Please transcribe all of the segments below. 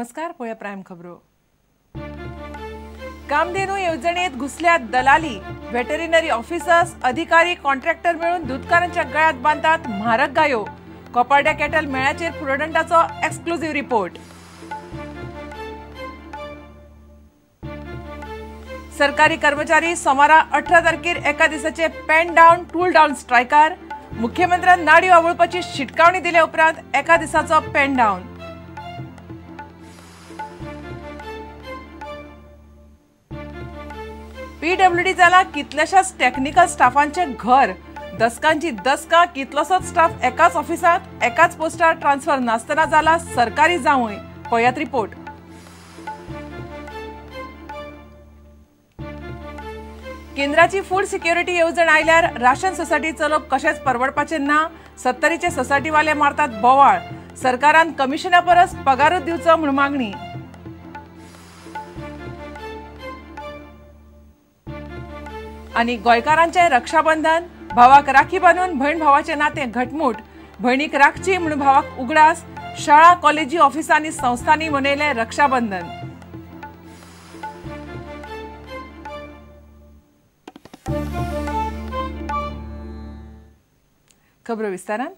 नमस्कार, पळया प्रायम खबरो. कामधेनू येवजणेत घुसल्या दलाली. व्हेटरिनरी ऑफिसर्स, अधिकारी, कॉन्ट्रॅक्टर मेळून दुधकारांच्या गळ्यात बांधतात म्हारग गायो. कोपार्ड्या कॅटल मेळ्याचेर प्रुडंटाचो एक्सक्लुझिव्ह रिपोर्ट. सरकारी कर्मचारी सोमारा 18 तारखेर एका दिसाचे पेन डावन टूल डावन स्ट्रायकार. मुख्यमंत्र्यान नाडयो आवळपाची शिटकावणी दिल्या उपरांत एका दिसाचो पेन डावन. पीडब्ल्यूडी जाला कितल्याशाच टेक्निकल स्टाफांचे घर. दसकांची दसकां कितलोसोच स्टाफ एकाच ऑफिसांत एकाच पोस्टार ट्रान्सफर नासतना जाला सरकारी जावंय. पळयात रिपोर्ट. केंद्राची फूड सिक्युरिटी येवजण आयल्यार राशन सोसायटी चलोवप कशेंच परवडपाचें ना. सत्तरीचे सोसायटीवाले मारतात बोवाळ. सरकारान कमिशना परस पगारूच दिवचो म्हूण मागणी. आनी गोंयकारांचें रक्षाबंधन. भावाक राखी बांदून भयण भावाचें नातें घटमूट. भयणीक राखची म्हूण भावाक उगडास. शाळा, कॉलेजी, ऑफिसांनी, संस्थांनी मनयलें रक्षाबंधन. खबरो विस्तारान.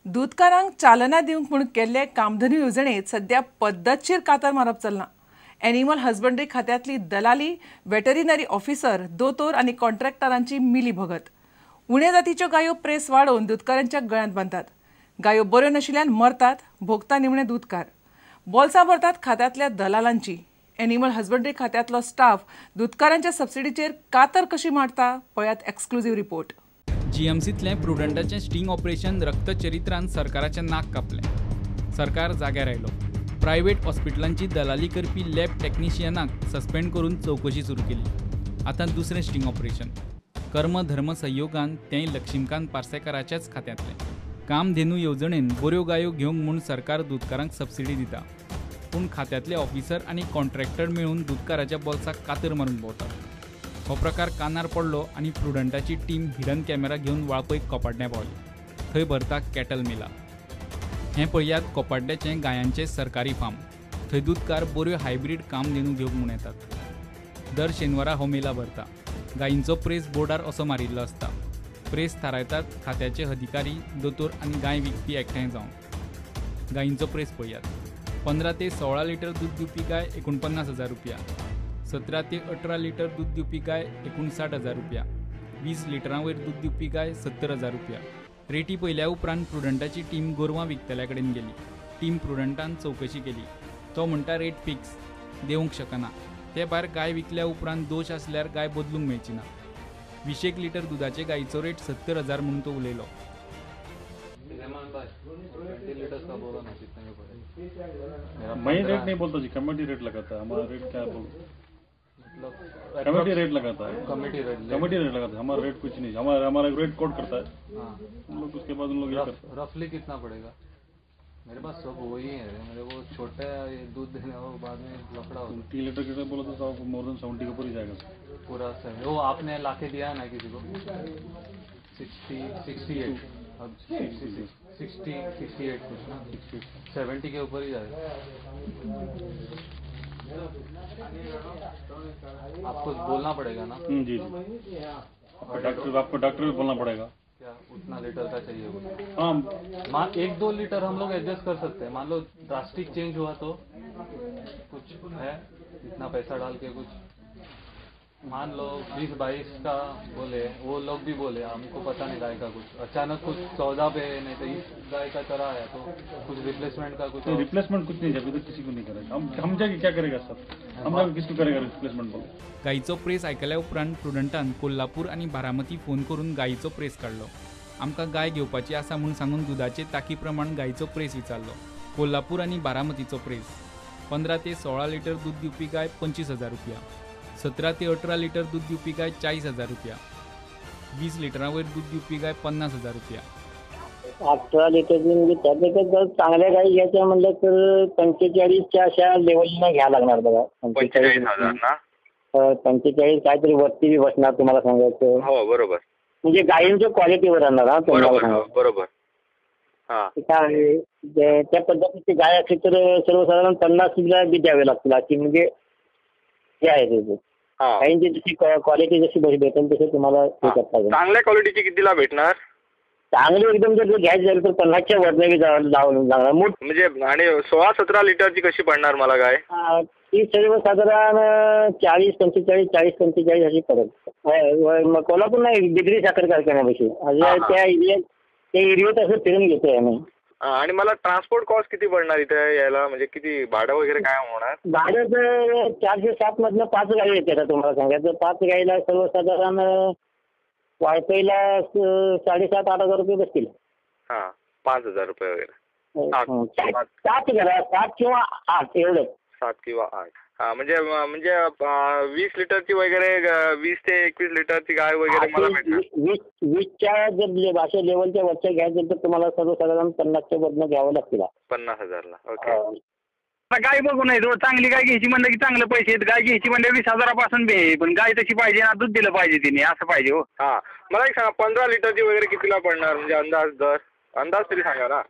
दुधकारांक चालना दिवंक म्हूण केल्ले कामधेनू येवजणेंत सद्या पद्दतशीर कातर मारप चल्लां. एनिमल हजबंडरी खात्यांतली दलाली, वेटरिनरी ऑफिसर, दोतोर आनी कॉन्ट्रॅक्टरांची मिली भगत. उणे जातीच्यो गायो प्रेस वाडोवन दुधकारांच्या गळ्यांत बांदतात. गायो बऱ्यो नाशिल्ल्यान मरतात, भोगता निमणे दुधकार. बोल्सां भरतात खात्यांतल्या दलालांची. एनिमल हजबंडरी खात्यांतलो स्टाफ दुधकारांच्या सबसिडीचेर कातर कशी मारता, पळयात एक्सक्लुझिव्ह रिपोर्ट. जीएमसींतलें प्रुडंटाचें स्टिंग ऑपरेशन रक्तचरित्रान सरकाराचें नाक कापलें. सरकार जाग्यार आयलो. प्रायव्हेट हॉस्पिटलांची दलाली करपी लॅब टेक्निशियनाक सस्पेंड करून चवकशी सुरू केली. आतां दुसरें स्टिंग ऑपरेशन कर्म धर्म संयोगान, तेंय लक्ष्मीकांत पार्सेकाराच्याच खात्यांतलें. कामधेनू येवजणेन बऱ्यो गायो घेवंक म्हूण सरकार दुधकारांक सबसिडी दिता, पूण खात्यांतले ऑफिसर आनी कॉन्ट्रॅक्टर मेळून दुधकाराच्या बोल्साक कातर मारून भोंवतात. हो प्रकार कानार पडलो आनी प्रुडंटाची टीम हिडन कॅमेरा घेवन वाळपय कोपाड्ड्यां पावली. थंय भरता कॅटल मेला. हें पळयात कोपाड्ड्याचें गायांचें सरकारी फार्म. थंय दुधकार बऱ्यो हायब्रीड कामधेनू घेवंक म्हूण येतात. दर शेनवारा हो मेला भरता. गायींचो प्रेस बोर्डार असो मारिल्लो आसता. प्रेस थारायतात खात्याचे अधिकारी, दोतोर आनी गाय विकपी एकठांय जावन. गायींचो प्रेस पळयात. 15 ते 16 लिटर दूद दिवपी गाय 49,000 रुपया, 17 ते 18 लिटर दूद दिवपी गाय 59,000 रुपया, 20 लिटरां वयर दूद दिवपी गाय 70,000 रुपया. रेटी पळयल्या उपरांत प्रुडंटाची टीम गोरवां विकतल्या कडेन गेली. टीम प्रुडंटान चवकशी केली. तो म्हणटा रेट फिक्स, देवंक शकना. ते भायर गाय विकल्या उपरांत दोश आसल्यार गाय बदलूंक मेळची ना. 20 लिटर दुदाचे गायचो रेट 70,000 म्हणून तो उलयलो. मैं रेट नहीं बोलता जी, कमेटी रेट लगाता है. हमारा रेट क्या बोलूं, कमेटी रेट लगाता है. कमेटी रेट लगाता है, हमारा रेट कुछ नहीं. हमारा हमारा रेट कोड करता है उन लोग, उसके बाद उन लोग ये करते हैं. रफली कितना पड़ेगा? मेरे पास सब वही है. मेरे को छोटा दूध देने और बाद में लफड़ा होता है. 3 लीटर कितना बोला तो साहब मोर देन 70 के ऊपर ही जाएगा पूरा. वो आपने लाके दिया है ना किसी को? 68, अब 60 68 कुछ ना, 70 के ऊपर ही जाएगा. आपको बोलना पड़ेगा ना? जी जी, आपको डॉक्टर भी बोलना पड़ेगा. क्या उतना लीटर का चाहिए? हाँ, 1-2 लीटर हम लोग एडजस्ट कर सकते हैं. मान लो ड्रास्टिक चेंज हुआ तो कुछ है, इतना पैसा डाल के कुछ मान लो 20-22 का बोले, वो लोग भी बोले हमको पता नहीं गाय का कुछ, अचानक कुछ 14 पे नहीं तो इस गाय का चला आया तो कुछ रिप्लेसमेंट का कुछ? रिप्लेसमेंट कुछ नहीं, अभी तो किसी को नहीं करेगा. हम जाके क्या करेगा सर, हम जाके किसको करेगा रिप्लेसमेंट बोलो. गायचो प्रेस आयकल्या उपरांत प्रुडंटान कोल्हापूर आनी बारामती फोन करून गायचो प्रेस काडलो. आमकां गाय घेवपाची आसा म्हूण सांगून दुदाचे ताकी प्रमाण गायचो प्रेस विचारलो. कोल्हापूर आनी बारामतीचो प्रेस 15 ते 16 लिटर दूद दिवपी गाय 25,000 रुपया, 17 ते 18 लिटर दूद दिवपी गाय 40,000 रुपया, 20 लिटरां वयर दूद दिवपी गाय 50,000 रुपया. 18 लिटर म्हणजे त्याच्यात चांगल्या गाई घ्यायच्या म्हणलं तर 45च्या अशा लेवलला घ्या लागणार बघा. 45,000 ना? 45 काहीतरी वरती बी बसणार तुम्हाला सांगायचं. हो बरोबर. म्हणजे गायींच्या क्वालिटीवर राहणार. हा, बरोबर बरोबर. काय त्या पद्धतीची गाय असली तर सर्वसाधारण 50 बी द्यावे लागतील अशी म्हणजे हे आहे त्याचं. गाईंची जशी क्वालिटी जशी भेटेल तसे तुम्हाला हे करता येईल. चांगल्या क्वालिटीची कितीला भेटणार? चांगली एकदम जर घ्यायची झाली तर 50च्या वरनं बी जावं लागणार. म्हणजे आणि 16-17 लिटरची कशी पडणार मला गाय? ती सर्वसाधारण 40-45 40-45 अशी पडेल. कोल्हापूर नाही, बिद्री साखर कारखान्यापाशी त्या एरियात, त्या एरियात असं फिरून घेतोय आम्ही. आणि मला ट्रान्सपोर्ट कॉस्ट किती पडणार इथे यायला, म्हणजे किती भाडं वगैरे काय होणार? भाडं तर 407 मधनं 5 गाडी येते तुम्हाला सांगायचं. 5 गाडीला सर्वसाधारण वाळपईला 7,500-8 हजार रुपये बसतील. हां, 5,000 रुपये वगैरे. 7 करा, 7 किंवा 8 एवढं. 7 किंवा 8. हां, म्हणजे म्हणजे 20 लिटरची वगैरे, 20 ते 21 लिटरची गाय वगैरे मला भेटणार. 20च्या जर अशा लेवलच्या वरच्या घ्यायचं तर तुम्हाला सर्वसाधारण 50च्या वरनं घ्यावं लागतील. 50,000ला. ओके. गाय बघू नाही तो चांगली गाय घ्यायची म्हणलं की चांगले पैसे आहेत. गाय घ्यायची म्हणजे 20,000पासून बी आहे, पण गाय तशी पाहिजे ना, दूध दिलं पाहिजे तिने, असं पाहिजे हो. हां, मला एक सांगा 15 लिटरची वगैरे कितीला पडणार, म्हणजे अंदाज दर, अंदाज तरी सांगा ना.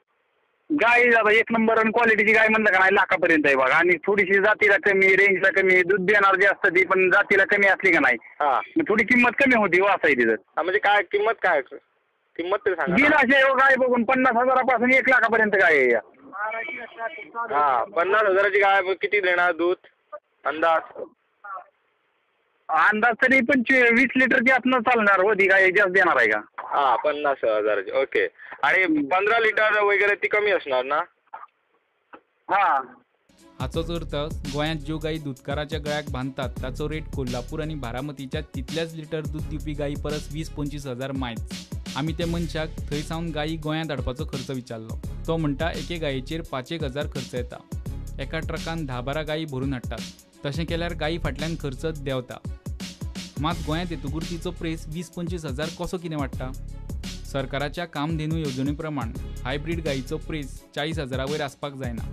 गाय आता 1 नंबर आणि क्वालिटीची गाय म्हणलं का नाही लाखापर्यंत आहे बघा. आणि थोडीशी जातीला कमी, रेंजला कमी, दूध देणार जास्त ती, पण जातीला कमी असली का नाही हां थोडी किंमत कमी होती हो, असं आहे तिथं. म्हणजे काय किंमत, काय किंमत तरी सांगा. गेला असे गाय बघून 50,000पासून 1 लाखापर्यंत गाय आहे. हां, 50,000ची गाय किती देणार दूध अंदाज? अंदाज तरी 20 लिटरची असणं चालणार हो, ती गाय जास्त देणार आहे का? हां, 50,000ची. ओके. आणि 15 लिटर वगैरे ती कमी असणार ना? हां. हाचोच अर्थ गोंयांत ज्यो गायी दुदकाराच्या गळ्याक बांदतात ताचो रेट कोल्हापूर आनी बारामतीच्या तितल्याच लिटर दूद दिवपी गायी परस 20-25 हजार मायज. आमी त्या मनशाक थंय सावन गायी गोंयांत हाडपाचो खर्च विचारलो. तो म्हणटा एके गायेचेर 5-1 हजार खर्च येता. एका ट्रकान 10-12 गायी भरून हाडटात. तशें केल्यार गायी फाटल्यान खर्च देंवता. मात गोंयांत येतकूर तिचो प्रेस 20-25 हजार कसो कितें वाडटा? सरकाराच्या कामधेनू येवजणे प्रमाण हायब्रीड गायीचो प्रेस 40,000 वयर आसपाक जायना.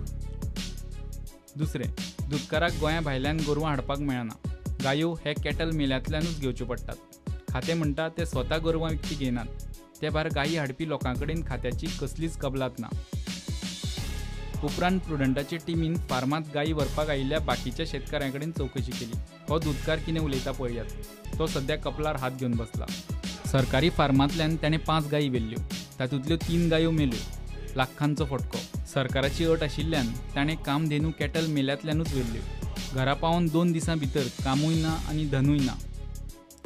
दुसरें, दुदकाराक गोंया भायल्यान गोरवां हाडपाक मेळना. गायो हे कॅटल मेल्यांतल्यानूच घेवच्यो पडटात. खातें म्हणटा ते स्वता गोरवां विकती घेयनात. ते भायर गायी हाडपी लोकां कडेन खात्याची कसलीच कबलात ना. उपरांत प्रुडंटाचे टिमीन फार्मांत गायी व्हरपाक आयिल्ल्या बाकीच्या शेतकाऱ्यां कडेन चवकशी केली. हो दुदकार कितें उलयता पळयात. तो सद्या कपलार हात घेवन बसला. सरकारी फार्मांतल्यान ताणें 5 गायी व्हेल्ल्यो. तातूंतल्यो 3 गायो मेल्यो. लाखांचो फटको. सरकाराची अट आशिल्ल्यान ताणें कामधेनू कॅटल मेल्यांतल्यानूच व्हेल्ल्यो. घरा पावन 2 दिसां भितर कामूय ना आनी धनूय ना.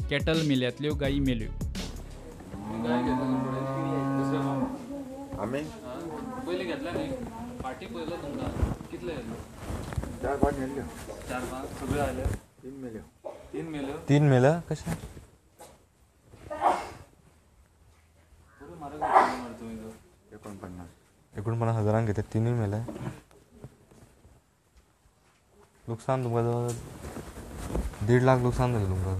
कॅटल मेल्यांतल्यो गायी मेल्यो. आमी पयलीं घेतल्या न्ही फाटी पयलो तुमकां कितले येयलो? 4-5 मेल्ल्यो. 4-5 सगळ्यो आयल्यो? 3 मेल्यो. 3 मेल्यो? 3 मेल्या कशें? बरें म्हारग घेतले मरे तुमी तर. 49 हजारांक घेतले, 3 मेले. लुकसान तुमकां जवळ 1.5 लाख लुकसान जालें तुमकां.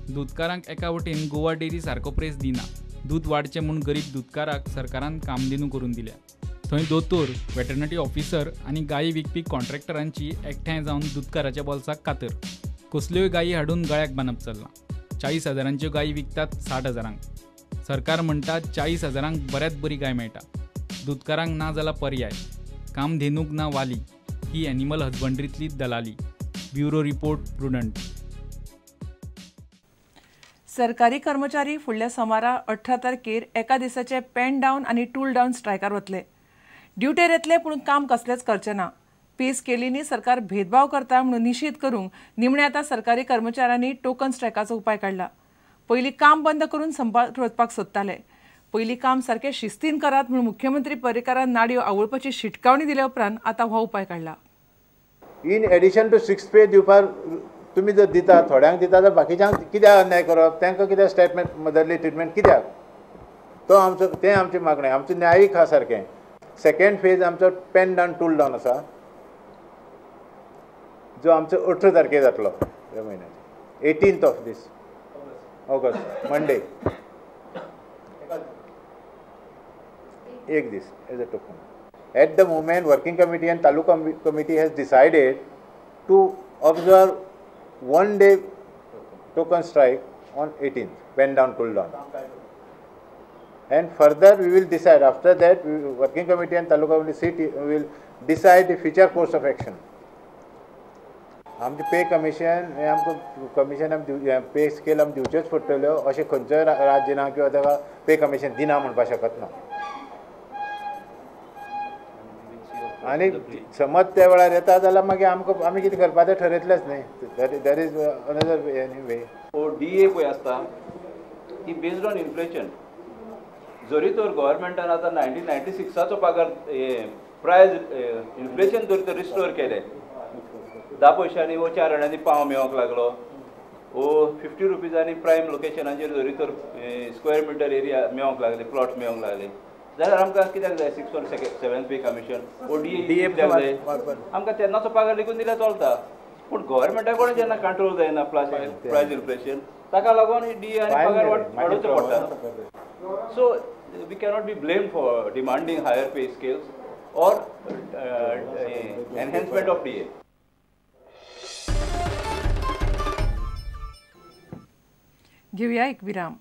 दुदकारांक एका वटेन गोवा डेअरी सारको प्रेस दिना. दूद वाडचें म्हूण गरीब दुदकाराक सरकारान कामधेनू करून दिल्या. थंय दोतोर, वेटरनरी ऑफिसर आनी गायी विकपी कॉन्ट्रॅक्टरांची एकठांय जावन दुदकाराच्या बोल्साक कातर. कसल्योय गायी हाडून गळ्याक बांदप चल्लां. 40,000च्यो गायी विकतात 60,000. सरकार म्हणटा 40,000 बऱ्यांत बरी गाय मेळटा. दुदकारांक ना जाला पर्याय. कामधेनूक ना वाली. ही एनिमल हजबंड्रींतली दलाली. Bureau report, Prudent. सरकारी कर्मचारी फुडल्या सोमारा 18 तारखेर एका दिसाचे पेन डावन आनी टूल डावन स्ट्रायकार वतले. ड्युटेर येतले पूण काम कसलेंच करचें ना. पे स्केलींनी सरकार भेदभाव करता म्हणून निशेध करूंक निमणे आतां सरकारी कर्मचाऱ्यांनी टोकन स्ट्रायकाचो उपाय काडला. पयलीं काम बंद करून संपार वचपाक सोदताले. पयलीं काम सारकें शिस्तीन करात म्हणून मुख्यमंत्री पर्रीकारान नाडयो आवळपाची शिटकावणी दिल्या उपरांत आतां हो उपाय काडला. इन एडिशन टू 6 पे दिवपाक तुमी जर दिता, थोड्यांक दिता जाल्यार बाकीच्यांक कित्याक अन्याय करप? तांकां कित्याक स्टेटमेंट मदरली ट्रिटमेंट कित्याक? तो आमचो, तें आमचें मागणें, आमचें न्यायीक आहा सारकें. सेकेंड फेज आमचो पेन डावन टूल डावन आसा, जो आमचो 18 तारखेर जातलो ह्या म्हयन्याचो, 18th of this August, Monday. एक दीस as a token. At the moment working committee and taluka committee has decided to observe 1 day token strike on 18th, pen down cool down, and further we will decide after that. Working committee and taluka committee sit, will decide the future course of action. आमचें pay commission हें आमकां commission आमी pay scale आमी दिवच्योच पडटल्यो अशें खंयचोय राज्य ना किंवा ताका पे कमिशन दिना म्हणपाक शकत ना. आनी समज त्या वेळार येता जाल्यार मागीर आमकां आमी कितें करपा तें ठरयतलेच न्ही. There is another way. O D A पळय आसता ती बेज्ड ऑन इन्फ्लेशन. जरी तर गव्हर्मेंटान आतां 1996 पगार प्रायज इन्फ्लेशन जरी तर रिस्टोर केलें 10 पयशांनी वो 4 आण्यांनी पाव मेळोंक लागलो वो 50 रुपीजांनी प्रायम लोकेशनाचेर जरी तर स्क्वेअर मिटर एरिया मेळोंक लागले, प्लॉट मेळोंक लागले जाल्यार आमकां कित्याक जाय 6 or 7 पे कमिशन वो डी ए कित्याक जाय? आमकां तेन्नाचो पगार लेगून दिल्यार चलता. पूण गव्हर्मेंटा कडेन जेन्ना कंट्रोल जायना प्रायज इन्फ्लेशन ताका लागून डी ए आनी पगार वाडोवचो पडटा. So we cannot be blamed for demanding higher pay scales or enhancement of DA. घेऊया एक विराम.